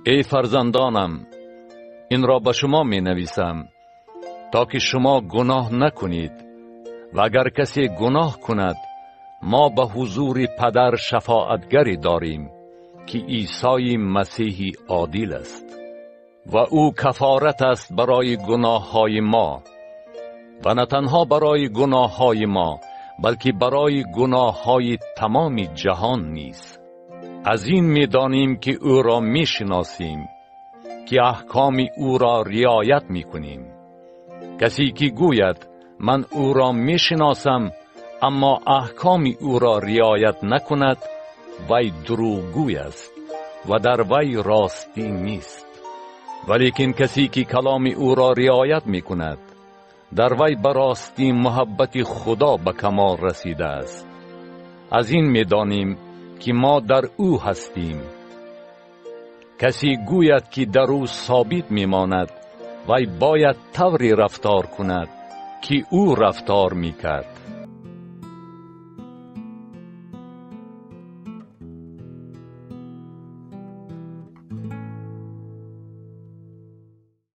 Эй фарзандонам, инро ба шумо менависам, то ки шумо гуноҳ накунед. Ва агар касе гуноҳ кунад, мо ба ҳузури Падар шафоатгаре дорем, ки Исои Масеҳи одил аст. Ва ӯ кафорат аст барои гуноҳҳои мо, ва на танҳо барои гуноҳҳои мо, балки барои гуноҳҳои тамоми ҷаҳон низ. Аз ин медонем, ки ӯро мешиносем, ки аҳкоми ӯро риоят мекунем. Касе ки гӯяд: ман ӯро мешиносам, аммо аҳкоми ӯро риоят накунад, вай дурӯғгӯй аст ва дар вай ростӣ нест. Валекин касе ки каломи ӯро риоят мекунад, дар вай ба ростӣ муҳаббати Худо ба камол расидааст. Аз ин медонем, ки мо дар ӯ ҳастем. Касе гӯяд, ки дар ӯ собит мемонад, вай бояд тавре рафтор кунад, ки ӯ рафтор мекард.